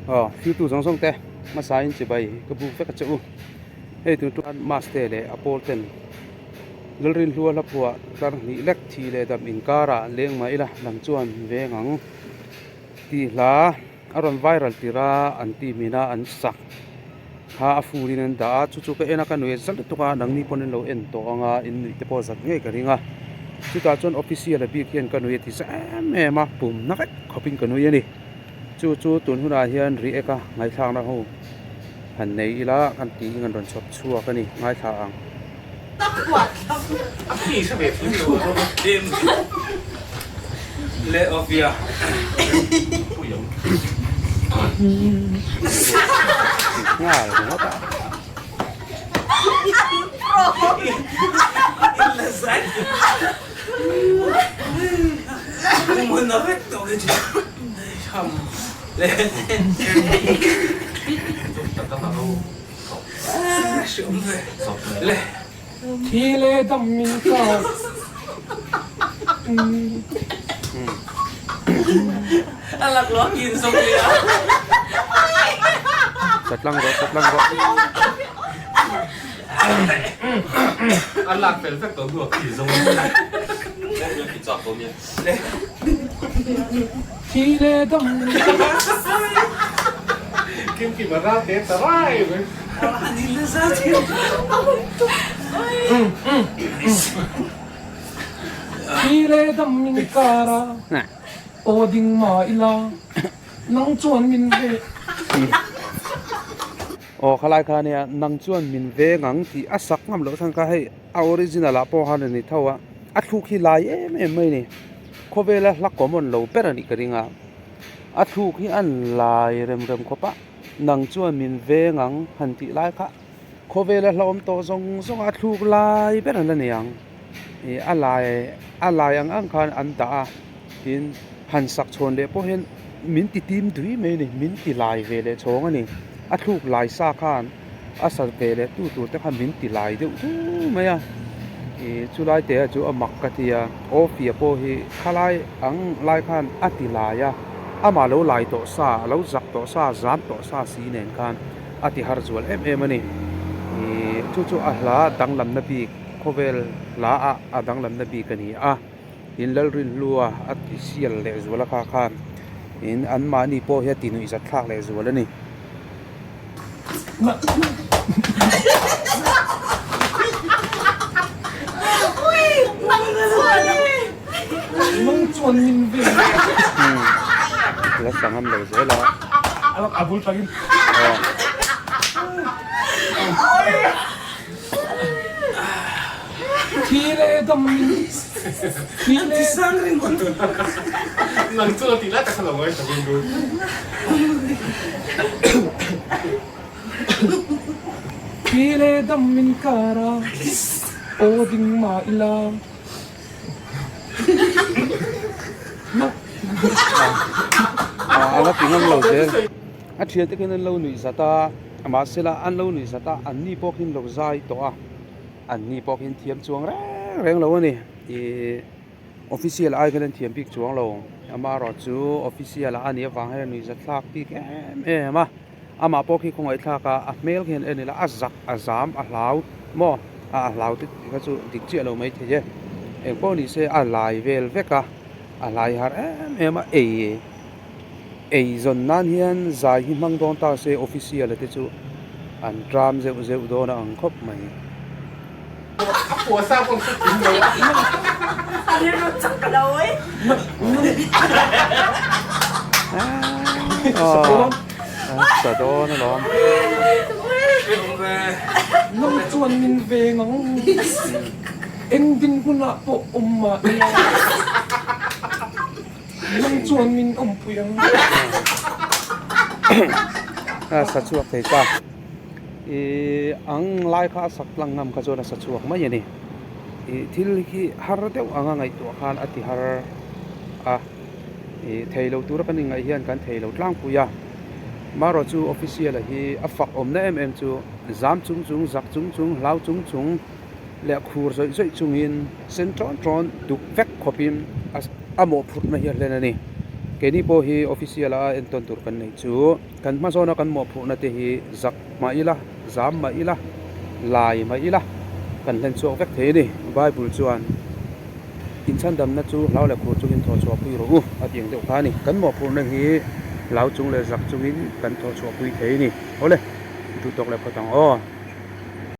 Aw thiltu zawng zawng te hmasa in chibai ka buk vek a che u. Hei tun chuan Maste leh a pawl ten Lalrinhlua hlaphuah tlar hnih lek thi leh dam inkarah leng mah ila lam chuan veng ang tih hla a rawn viral tir a an ti hmin a an sak kha a full in an dah a chu chu ka en a ka nuih zat lutuk a nangni pawn an lo en tawh ang a in nuih te pawh zat ngei ka ring a chutah chuan official a bik hian ka nuih a ti za em em a pum na vek khawp in ka nui a ni. Chu chu tun hunah hian react a ngaihthlakna ho han nei ila kan tiin an rawn chhawp chhuak a ni ngaithla ang. Nghal ringawt a. Thi le dam min kar. Satlang rawh satlang rawh. Thi le dam Thi le dam min kar a aw ding mah ila nang chuan min ve. Aw khalai kha ania nang chuan min veng ang tih a sak ngam loh chhan kha hei a original ah pawh khan a ni tho a a thluk hi lai em em mai a ni khawvela hla common lo ber a nih ka ring a a thluk hi a lai rem rem khawp a nang chuan min veng ang han tih lai kha khawvela hla awm tawh zawng zawng a thluk lai ber an la ni ang ih a lai a lai ang ang khan an dah a tin han sak chhawn leh pawh hian min ti tim dui mai a ni min ti lai ve leh chhawng a ni a thluk lai sa khan a sa ve leh tu tur te khan min ti lai deuh deuh mai a ih chu lai te chu a mak ka ti a awfia pawh hi khalai ang lai khan a ti lai a amah lo lai tawh sa a lo zak tawh sa zam tawh sa si nen khan a ti har zual em em a ni ih chu chu a hla danglamna bik khawvel hla ah a danglamna bik a ni a. In Lalrinhlua a ti sial leh zual a kha khan in an mahni pawh hi a ti nuih zat thlak leh zual a ni. La sangam lo zel a. Thi le dam in thi le Thi le dam in kar a aw ding mah ila. A la ti ngam lo zel. A thian te khian an lo nuih zat a, mahsela an lo nuih zat a, anni pawh khian lo zai tawh a, anni pawh khian thiam chuang reng reng lo a ni. Ihh official ai khian an thiam bik chuang lo, amaherawhchu official ah a nih avang hian a nuih zat thlak bik em em a, amah pawh khi khawngaih thlak a, a hmel khian en ila a zak a zam a hlau maw a hlau te tih kha chu dik chiah lo maithei e, engpawh ni se a lai vel vek a, a hlai har em em a ei. Ei zawn nan hian zai hi hmang dawn ta se official a te chu an tram zeuh zeuh dawn a ang khawp mai. Sa dawn alawm. Nang chuan min veng ang eng dinhmunah pawh awm mah ila. Nang chuan min awmpui ang. A sa chhuak thei ta. I ang lai kha a sak tlang ngam kha chuan a sa chhuak mai a ni. I thil hi har deuh anga ngaihtuah khan a ti har a. I thei lo tura kan inngaih hian kan thei lo tlangpui a. Marawh chu official a hi a fak awmna em em chu zam chung chung, zak chung chung, hlau chung chung leh khur zawih zawih chungin sen tawn tawn duk vek khawpin a mawhphurhna hi a hlen a ni. Keini pawh hi official a entawn tur kan neih chu kan hmazawna kan mawhphurhna te hi zak mah ila, zam mah ila, lai mah ila kan hlen chhuak vek thei a ni. Bible chuan inchhandamna chu hlau leh khur chungin thawh chhuah pui rawh u a tih ang deuh kha a ni. Kan mawhphurhna hi hlau chung leh zak chungin kan thawh chhuah pui thei a ni. Awle, duhtawk leh phawt ang aw.